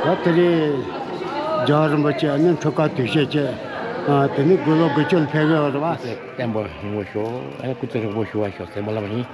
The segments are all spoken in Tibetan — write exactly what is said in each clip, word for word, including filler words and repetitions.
ད་དེ་རིང་རྒྱལ་བ་རིན་པོ་ཆེ་ཨ་ནི་འཁྲུངས་སྐར་དུས་ཆེན་བཅས། ཨ། དེ་ནི་དགུང་ལོ་དགུ་བཅུ་ལ་ཕེབས་ཀྱི་ཡོད་རེད་པ། སྐུ་ཚེ་བརྟན་པ་ཡོང་བ་ཤོག་ཨ་ནི་སྐུ་ཚེ་རིང་པོ་ཞུ་བ་ཤོག་ཟེར་མོ་ལབ་པ་ཡིན།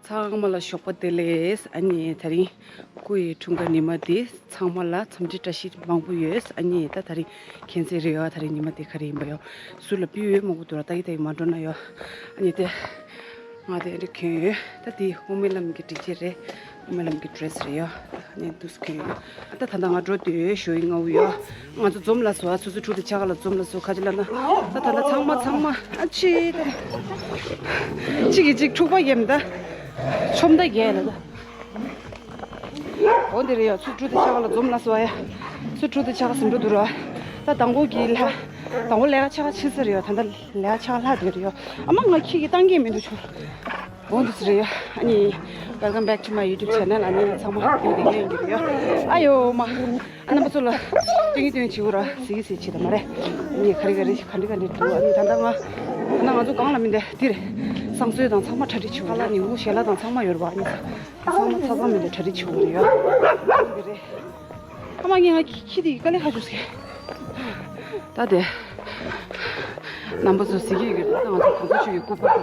ཚང་མ་ལ་ཞོགས་པ་བདེ་ལེགས། ཨ་ནི་དེ་རིང་སྐུ་ཡི་འཁྲུངས་སྐར་ཉི་མ་འདི་ཚང་མ་ལ་འཚམས་འདྲི་བཀྲ་ཤིས་མང་པོ་ཡོད། ཨ་ནི་ད་དེ་རིང་མཁྱེན་གསལ་རེད་ཡོད། དེ་རིང་ཉི་མ་འདི་ག་རེ་ཡིན་པ་ཡོད། ཟུར་ལ་སྤུས་འོད་མང་པོ་འདུག་ར། ལྟ་གི་ལྟ་གི་མ་འགྲོ་ན་ཡོད། ཨ་ནི་དེ་ང་དེ་འདྲ་གྱོན་ཡོད། ད་དེ་དབུ་མའི་ལམ་གྱི་སྒྲིག་ཆས་རེད། དབུ་མའི་ལམ་གྱི་ཌི་རེ་སི་རེད་ཡོད། ཨ་ནི་འདུག་སེ་གྱོན་ཡོད། ད་ད་ལྟ་ང་འགྲོ་དུས་ཞོགས་ཀྱི་སྔ་པོ་ཡོད། ང་ཚོ་འཛོམས་ལ་སོ། ཨ། སོ་སོའི་ཕྲུ་གུ་དང་ཆ་ག་ལ་འཛོམས་ལ་སོ། ག་ཅི་ལབ་ན། ད་ད་ལྟ་ཚང་མ་ཚང་མ། ཨ་ཕྱི་ད། གཅིག་གིས་གཅིག་འཁྲུག་པ་བརྒྱབ་ད། ཆོམ་ད་རྒྱག་ལ་ད། འོ་འདི་རེད་ཡ། སོ་སོའི་ཕྲུ་གུ་དང་ཆ་ག་ལ་འཛོམས་ལ་སོ་ཡ། སོ་སོའི་ཕྲུ་གུ་དང་ཆ་ག་ཟིན་འགྲོ་འདུག་ར། ད་དང་པོ་གི་ལྷ། དང་པོ་ལས་ཀ་ཆ་ག་ཕྱིན་ས་རེད་ཡ། ད་ད་ལས་ཀ་ཆ་ག་ལྷག་བསྡད་རེད་ཡ། ཨ་མ་ང་ཁྱི་གི་བཏང་གི་མི་འདུག་ཆོ། འོ་འདི་ཚོ་རེད་ཡ། ཨ་ནི། Welcome back to my YouTube channel. ཨ་ནི་ཚང་མ་བདེ་ལེགས་ཡིན་གྱི་རེད་ཡ། ཨ་ཡོ་མ། ཨ་རྣམ་པ་ཚོ་ལ་སྟོན་གྱི་སྟོན་གྱི་བྱེད་དགོས་ར། ཟེར་གྱི་ཟེར་བྱེད་ད་མ་རེད། ངས་ག་རེ་ག་རེ་ག་འདྲ་ག་འདྲ་འདུག་ཨ་ནི་ད་ལྟ་ང་ད་ང་ཚོ་སྒང་ལ་མི་འདུག་འདིར་བསང་གསོལ་དང་ཚང་མ་གྲ་སྒྲིག་བྱེད་དགོས། ཁ་ལག་ཉིན་གུང་ཞལ་ལག་དང་ཚང་མ་ཡོད་རེད་པ། ཨ་ནི་ཚང་མ་ཚང་ཚང་མི་འདུག་གྲ་སྒྲིག་བྱེད་དགོས་རེད་ཡ། འདི་རེད། ཨ་མ་ངས་ང་ཁྱི་དེ་གི་དཀའ་ལས་ཁག་བྱུང་ཟེར། ད་དེ། རྣམ་པ་ཚོ་གཟིགས་ཀྱི་ཡོད་རེད། ད་ང་ཚོ་གོང་ས་མཆོག་གི་སྐུ་པར་དེ་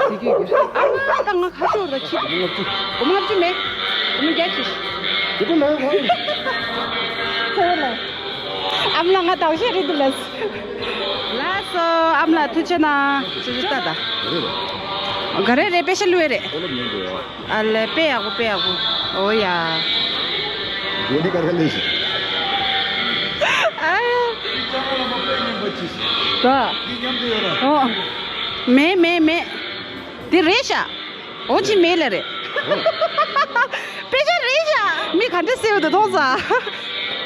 གཟིགས་ཀྱི་ཡོད་རེད། ཨ་མ་ད་ང་ཁ་ཤོར་ད་ཁྱི་དེ། སྒོར་མོ་ལྔ་བཅུ་མེད། སྒོར་མོ་བརྒྱ་ཅིག་དེ་དུ་ལ་ཡོང་། ཁོ་ལ། ཨ་མ་ལ་ང་དག་ཤེས་རེད་འདུག་ལ། ལགས་སོ། ཨ་མ་ལ་ཐུགས་རྗེ་གནང་། ཅི་ཅི་ལྟ་ད། ག་རེ་རེད། པེ་ཤ་བླུགས་རེད། ཨ་ལེ། དཔེ་ཡག་པོ། དཔེ་ཡག་པོ། འོ་ཡ། དགོན་སྡེ་ཀར་ཀ་ལས་ཤིག་ཨ་ཡ། ད། འདི་མཉམ་དུ་ཡོད་ར། ཨོ། མེད་མེད་མེད། འདི་རེད་ཤག་འོ་ཅི་མེད་ལ་རེད། དཔེ་ཆ་རེད་ཤག་མི་ག་འདྲ་སེ་བ་དུ་མཐོང་ས།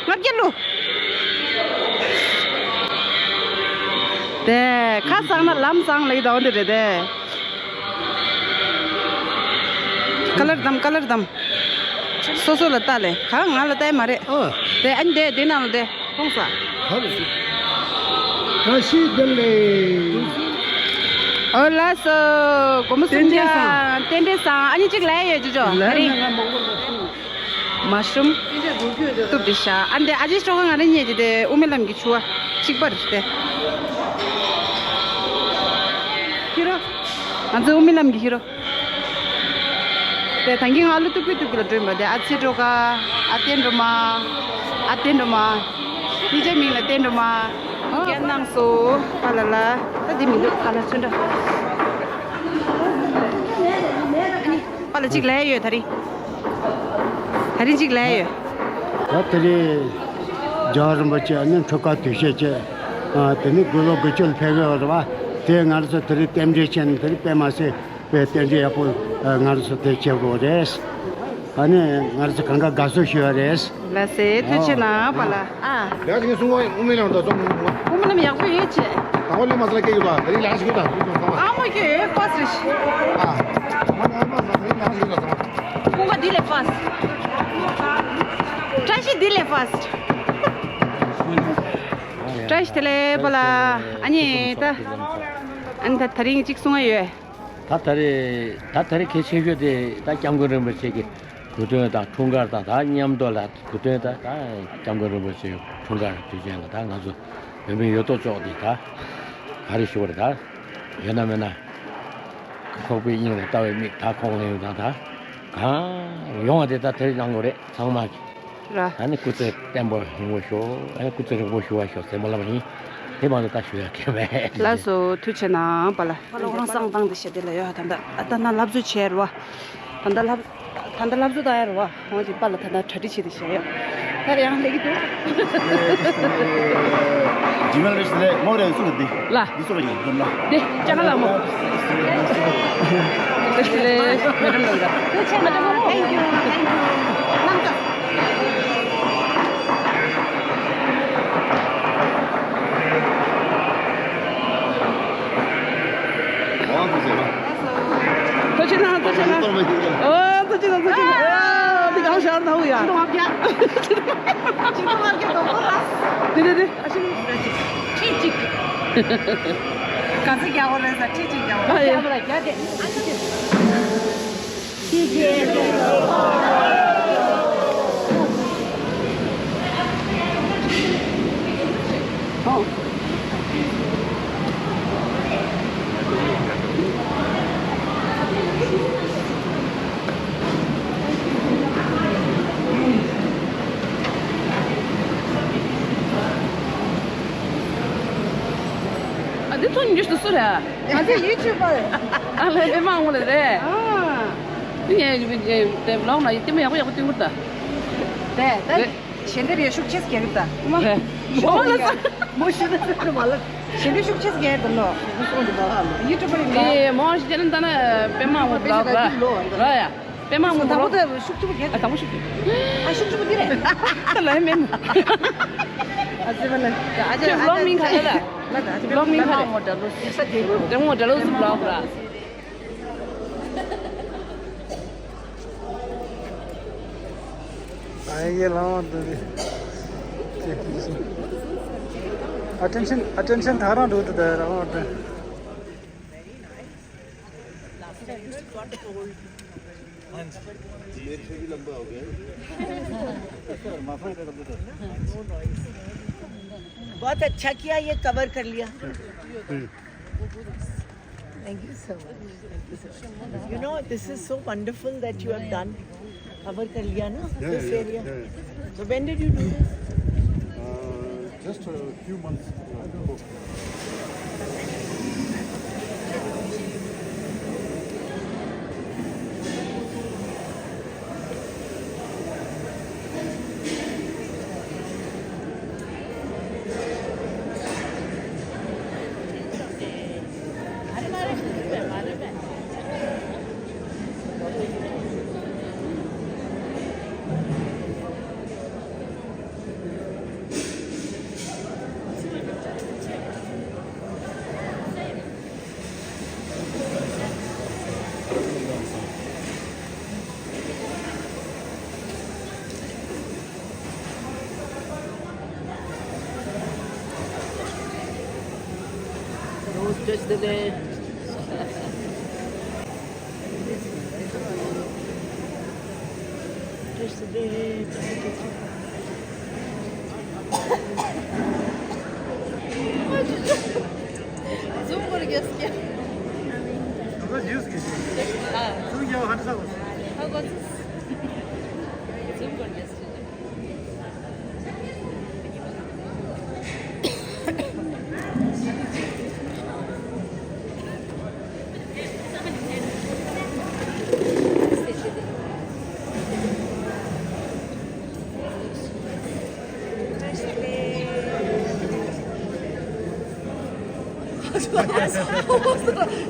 ལྔ་བརྒྱ་བླུགས། དེ་ཁ་སང་ན་ལམ་སང་ལེགས་དང་འདི་རེད་དེ། ཀ་ལར་དམ། ཀ་ལར་དམ། སོ་སོ་ལ་ལྟ་ལེ། གང་ང་ལ་ལྟ་ཡི་མ་རེད། ཨ། དེ་ཨ་ནི་དེ་དེ་ནང་ལ་དེ་མཐོང་ས། ཧ་ལས་སི། བཀྲ་ཤིས་བདེ་ལེགས། ཨོ་ལགས་སོ། སྒོར་མོ་སུམ་བརྒྱ། རྟེན་འབྲེལ་བཟང་། རྟེན་འབྲེལ་བཟང་། ཨ་ནི་གཅིག་ལས་ཡོད་ཅོ་ཅོ། ལས་རིང་། ང་མང་པོ་མ་བྱུང་། མ་ཤུམ། གཏུབ་དེ་ཤ། ཨ་འདི་ཨ་ཅེ་ཤོག་ང་རེ་ཉེ་ཅི་དེ་དབུ་མའི་ལམ་གྱི་ཆུ་བ་གཅིག་པ་རེད་དེ། ཁྱི་རོ། ང་ཚོ་དབུ་མའི་ལམ་གྱི་ཁྱི་རོ། དེ་ད་གིན་ང་ལོ་ཏུག་པི་ཏུག་པི་ལ་འགྲོ་ཡིན་པ་དེ། ཨ་ཚེ་སྒྲོལ་དཀར། ཨ་བསྟན་སྒྲོལ་མ། ཨ་བསྟན་སྒྲོལ་མ། གཉིས་ཆ་མིང་ལ་བསྟན་སྒྲོལ་མ། སྐད་གནང་སོ། པ་ལ་ལ། ད་དེ་མི་འདུག་ཨ་ལ་ཚོན་འདྲ། པ་ལ་གཅིག་ལས་ཡོད་ད་རིང་། ད་རིང་གཅིག་ལས་ཡོད། ད་དེ་རིང་རྒྱལ་བ་རིན་པོ་ཆེ་ཨ་ནི་འཁྲུངས་སྐར་དུས་ཆེན་བཅས། ཨ། དེ་ནི་དགུང་ལོ་དགུ་བཅུ་ལ་ཕེབས་ཀྱི་ཡོད་རེད་པ། དེ་ང་རང་ཚོ་དེ་རིང་རྟེན་འབྲེལ་ཆེན་དེ་རིང་དཔེ་མ་སྲིད་པའི་རྟེན་འབྲེལ་ཡག་པོ་ང་རང་ཚོ་དེ་བྱེད་དགོས་རེད། ཨ་ནི་ང་རང་ཚོ་གང་ག་དགའ་བསུ་ཞུ་བ་རེད། ལགས་སེ། ཐུགས་རྗེ་གནང་པ་ལ། ཨ། ལས་ཀ་ཞིག་གསུང་བ་དབུ་མའི་ལམ་དང་འཛོམས། དབུ་མའི་ལམ་ཡག་པོ་ཡོད་ཆེ། དང་པོ་ལས་མ་ཟ་ལ་སྐད་ཡོད་ལ་དེ་རིང་ལས་ཀ་ཞིག་ཡོད་ད་དུས་ཚོད་ཚང་མ། ཨ་མ་ཁྱོད་ཕ་སི་རེད་ཤི། ཨ། དང་པོ་ལས་མ་ཟ་དེ་རིང་ལས་ཀ་ཞིག་ཡོད་ད་ཚང་མ། ཁོང་ག་འདི་ལས་ཕ་སི། བཀྲ་ཤིས་འདི་ལས་ཕ་སི། བཀྲ་ཤིས་བདེ་ལེགས་པ་ལ། ཨ་ནི་ད། ཨ་ནི་ད་དེ་རིང་གཅིག་གསུང་ཡ་ཡོད། ད་ད་རེས་ད་ད་རེས་གལ་ཆེ་ཤོས་དེ་ད་སྐྱབས་མགོན་རིན་པོ་ཆེ་གི་གོ་སྟོན་དང་འཁྲུངས་སྐར་དང་ད་མཉམ་དུ་ལ་གོ་སྟོན་དང་ད་སྐྱབས་མགོན་རིན་པོ་ཆེ་འཁྲུངས་སྐར་དུས་ཆེན་ལ་ད་ང་ཚོ་བོད་མི་ཡོད་དོ་ཅོག་དེ་ད་ག་རེ་ཞུ་བ་རེད། ད་ཡོད་ན་མེད་ན་ཁོག་པའི་དབྱིངས་ལ་ལྟ་བའི་མིག་ད་ཁོག་ལེན་དང་ད་གང་ཡོང་བ་དེ་ད་དེ་རིང་གནང་དགོས་རེད་ཚང་མ་གི། ར། ད་ནི་སྐུ་ཚེ་བརྟན་པོ་ཡོང་བ་ཤོག་ཨ་ནི་སྐུ་ཚེ་རིང་པོ་ཞུ་བ་ཤོག་ཟེར་མོ་ལབ་པ་ཡིན། དེ་མ་གཏོགས་ད་ཞུ་ཡ་གལ་མེད། ལགས་སོ། ཐུགས་རྗེ་གནང་པ་ལ། པ་ལ་ཁོ་རང་བསང་བཏང་དེ་བྱས་དེ་ལ་ཡོད། ད་ད་ད་ན་ལབ་བཟོ་བྱས་ར་བ། ད་ད་ལབ་ད་ད་ལབ་བཟོ་བཏང་ཡ་ར་བ། ཁོང་གི་པ་ལ་ད་ད་གྲ་སྒྲིག་བྱས་དེ་བྱས་ཡོད། ད་ཡང་ལེགས་འདུག་ཇི་མ་རེ་ཞིག་ལས་མོ་རེ་སུ་རེད་འདི། ལ། འདི་སུ་རེད་འདི་ལ། འདི་ཅ་ག་ལ་མོ། Thank you, thank you. ཐུགས་རྗེ་གནང་། ཐུགས་རྗེ་གནང་། ཨོ། ཐུགས་རྗེ་གནང་། ཐུགས་རྗེ་གནང་། ཨ། འདི་གང་ཤར་ཐའུ་ཡ། འདི་འདི་འདི། ཁྲི་གཅིག་ག་ཚོད་རྒྱག་དགོས་རེད་ཟེར། ཁྲི་གཅིག་རྒྱག་དགོས། ཨ་ཡ། རྒྱག་དགོས་རེད། རྒྱག་དེ། ཨ་ཁྲི་གཅིག་ཁྲི་གཅིག་ཨ། འདི་ཐོ་ཉི་ཤུ་དུ་སུ་རེད། ང་ཚོ་ཡུ་ཊུབ་པར། ཨ་ལས་པད་མ་ངོ་ལ་རེད། ཨ། ངས་དེ་བི་ལོག་ན་ཡི་ལྟད་མོ་ཡག་པོ་ཡག་པོ་སྟོན་གི་ད། རེད་ད། རེད། ཞལ་འདེབས་ཡོད་ཤུགས་ཆེ་རྒྱག་གི་ད། མ་རེད། མོ་ལ་ས། མོ་ཤི་ན་ས་མ་ལ། ཞལ་འདེབས་ཤུགས་ཆེ་རྒྱག་གི་ད་ལོ། ཡུ་ཊུབ་པར་ཡིན་ད། ཨེ། མོ་ཞིག་དེ་ནི་ད་ན་པད་མ་ངོ་ལ་ལ་ཡ། པད་མ་མོ་དང་པོ་ལོ། དེ་ཤུགས་ཆེ་རྒྱག་གི། ཨ། དང་པོ་ཤུགས་ཆེ། ཨ། ཤུགས་ཆེ་པོ་དེ་རེད། ད་ལ་མེད་མོ། ཨ་ཙི་མ་ལ། ཨ་ཅེ་ཅེ་བི་ལོག་མིང་ག་རེ་ལ། ཅེ་བི་ལོག་མིང་ག་རེ། ལྟད་མོ་འདྲ་ལོ་སུ་བི་ལོག་ར། ཨ་ཡེ་ལང་བ་འདུག་རེད། ཨ་ཊེན་ཤན། ཨ་ཊེན་ཤན་ཐག་རང་འགྲོ་འདུག་ད་རང་བ་འདྲ། हाँ जी। मेरे से भी लंबा हो गया। बहुत अच्छा किया, ये कवर कर लिया। Thank you so much. Thank you so much. You know, this is so wonderful that you have done. Cover कर लिया ना, yeah, this area. Yeah, yeah. So when did you do this? Uh, just a few months ago. Don't touch the land. Touch the land. Zoom कर गया क्या? हाँ। Zoom कर गया।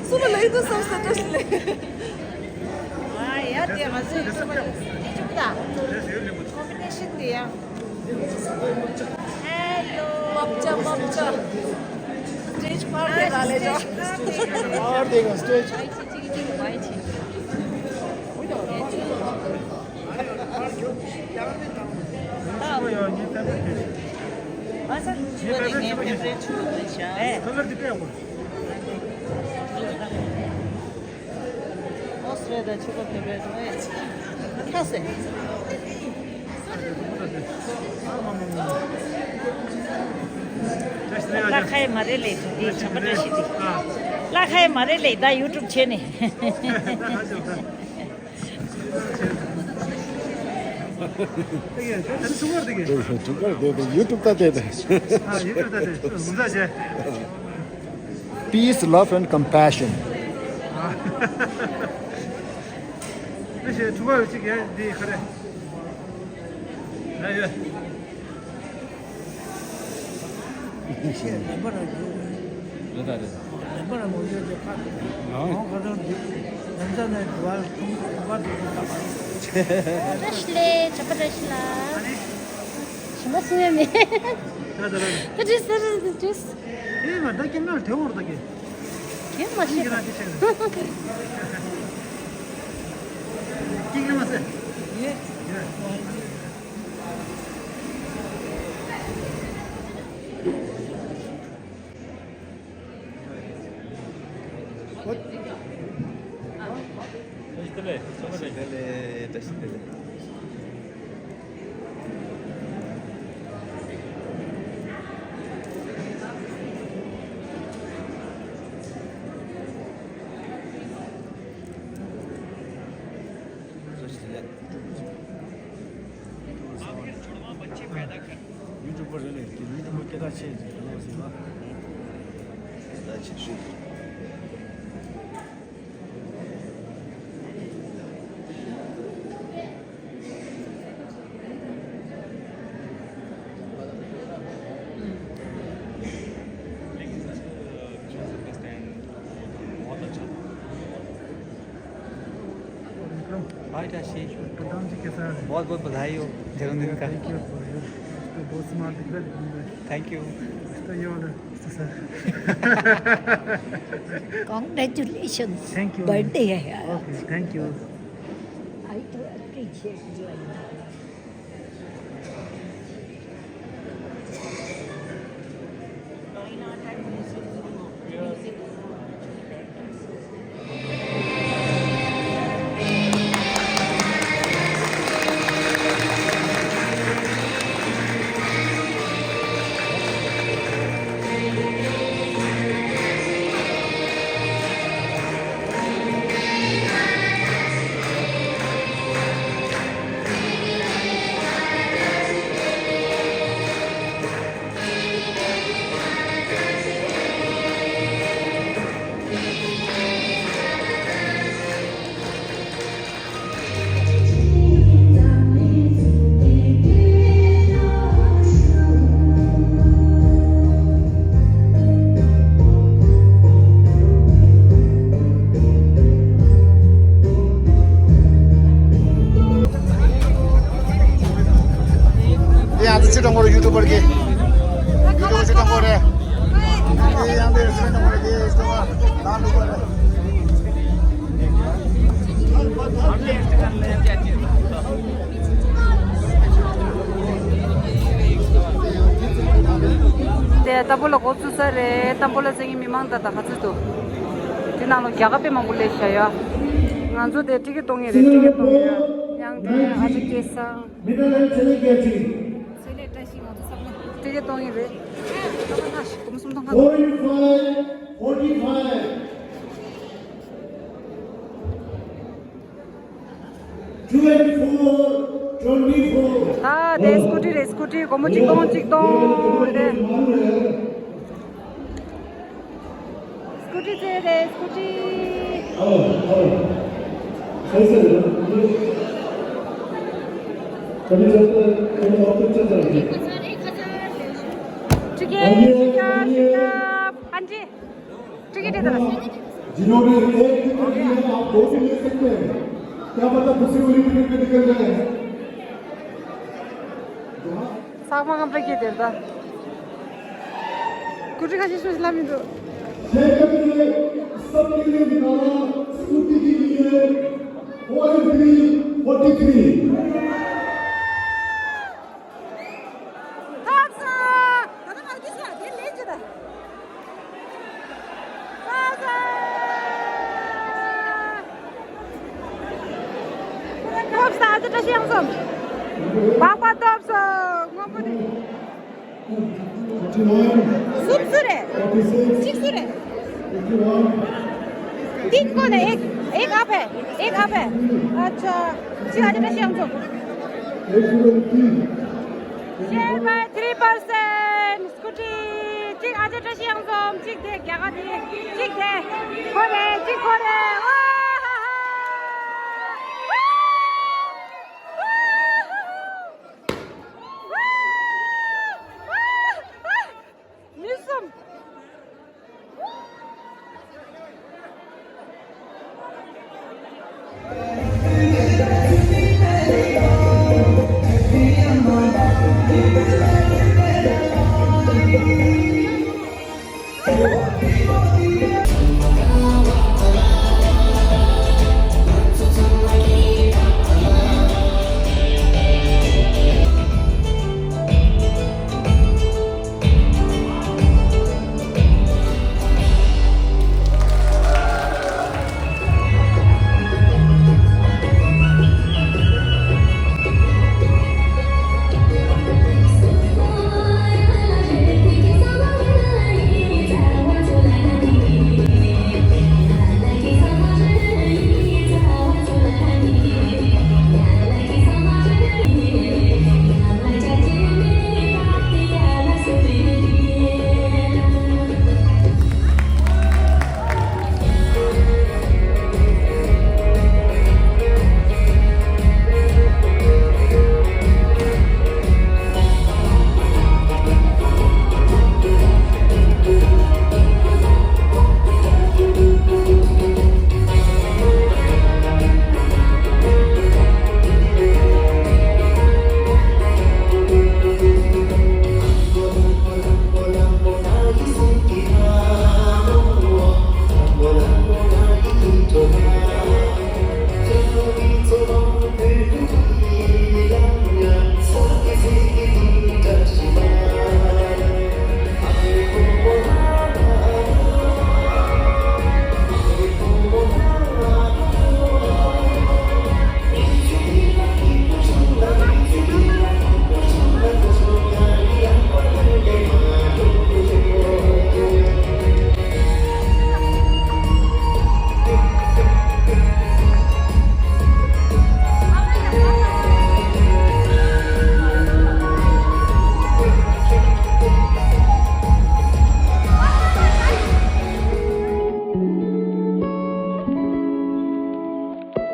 སུ་ལ་ལེགས་འདུག་བསམ་ས་བཀྲ་ཤིས་ལེགས། ཨ་ཡ་དེ་ང་ཚོའི་ཡུ་ཊུབ་པར་ཡུ་ཊུབ་དང་ཀོམ་པི་ཊི་ཤན་དེ་ཡང་། ཧེ་ལོ། མབ་ཅ་མབ་ཅ། སི་ཊེཇ་ཕར་དེ་ལ་ལས་ཅོ། ཕར་དེ་ག་སི་ཊེཇ། ལ་ཁའི་མ་རེད་ལེ་དེ་བྱམས་པ་བཀྲ་ཤིས་དེ། ལ་ཁའི་མ་རེད་ལེ་ད་ཡུ་ཊུབ་བྱས་ནས། ཡུ་ཊུབ་ལྟ་དེ་དེ། Peace, love and compassion. བཟའ་ནས་དུ་བ་དུ་བ་དུ་བ་དུ་བ། བཀྲ་ཤིས་བདེ་ལེགས། ཇོ་ཁོ་བཀྲ་ཤིས་ལགས། ཞིམ་པ་སུ་ཡང་མེད། ད་ད་ད། ད་ཇུས་ད་ཇུས་ཇུས། ཨེ་མ་ད་ཀེམ་ར་དེ་འོར་ད་ཀེ། ཀེམ་མ་ཤེས། ཀེམ་ར་ཀེ་ཤེས། ཀེམ་ཀེམ་མ་ཟེར། ཡེ། ཡུ་ཊུབ་པར་རེད་ལེ། ཡུ་ཊུབ་པར་སྐད་གྲགས་ཆེ་ཟེར་ལོ་ཟེར་བ། ད་ཆེ་ཤོས། बहुत अच्छा। विक्रम, भाई, क्या शीश। प्रोग्राम जी कैसा है? बहुत बहुत बधाई हो जन्मदिन का। Thank you. तो बहुत स्मार्ट दिख रहा है। Thank you. तो ये वाला, तो sir. Congratulations. Thank you. Birthday है यार। Okay, thank you. I do appreciate you. དེ་ཡང་ཚུལ་ཁྲིམས་དབང་མོ་རེད། ཡུ་ཊུབ་པར་གི་ཡུ་ཊུབ་པར་ཚུལ་ཁྲིམས་དབང་མོ་རེད། དེ་ཡང་དེ་ཚུལ་ཁྲིམས་དབང་མོ་རེད། དེ་ཚུལ་ཁྲིམས་དབང་མོ་རེད། དེ་ཏམ་བུ་ལ་འགོ་བཙུགས་ས་རེད། ཏམ་བུ་ལ་བཙན་གྱི་མི་མང་ད་ད་ག་ཚོད་འདུག་དེ་ནང་ལ་རྒྱ་གར་དཔེ་མང་པོ་སླེབས་ཤག་ཡ། ང་ཚོ་དེ་ཊི་ཀེ་ཊི་གཏོང་ངེས་རེད། ཊི་ཀེ་ཊི་གཏོང་ངེས་ཡ། ཡང་དེ་ཨ་ཅེ་སྐལ་བཟང་། ཚེ་ལས་བཀྲ་ཤིས་ང་ཚོ་བསམ་བློ། ཊི་ཀེ་ཊི་གཏོང་ངེས་རེད། ཨ་ཤི་སྒོར་མོ་སུམ་སྟོང་ལྷག་འདུག Forty-five, forty-five. Twenty-four, twenty-four. ད་དེ་སྐུ་ཊི་རེད། སྐུ་ཊི་སྒོར་མོ་གཅིག་སྟོང་གཅིག་སྟོང་རེད། སྐུ་ཊི་ཚེ་རེད། སྐུ་ཊི། ཁྲི་ཀེ་ཁྲི་ཀེ་ཁྲི་ཀེ་ཕན་ཁྲི། ཁྲི་ཀེ་ཁྲི་ཀེ། जिन्होंने एक टिकट लिया है, आप दो भी ले सकते हैं। क्या पता दूसरी वाली टिकट पे निकल जाए। ཚང་མ་ངམ་པ་སྐྱེས་དེར་ད། སྐུ་ཁྲི་ཁ་ཤས་ཤོད་ལ་མི་འདུག Second, सबके लिए निकाला, स्कूटी के लिए, forty-three, forty-three. ཐོབ་སོང་། ད་ལྟ་མར་གྱི་ཤ་དེ་ལེན་ཅི་ད། ཐོབ་སོང་། ཨ་ཙི་བཀྲ་ཤིས་གཡང་འཛོམས། པགས་པ་ཐོབ་སོང་། སྔོན་པོ་དེ། སུམ་སུ་རེད། གཅིག་སུ་རེད། འདི་ཁོ་ནས་ཨེག་ཨེག་ཨ་ཕེ་ཨེག་ཨ་ཕེ། ཨ་ཅག་གཅིག་ཨ་ཅག་བཀྲ་ཤིས་གཡང་འཛོམས། Share by three percent. སྐུ་ཁྲི་གཅིག་ཨ་ཅག་བཀྲ་ཤིས་གཡང་འཛོམས། གཅིག་དེ་རྒྱ་གར་དེ། གཅིག་དེ་ཁོ་རེད། གཅིག་ཁོ་རེད། ཨོ།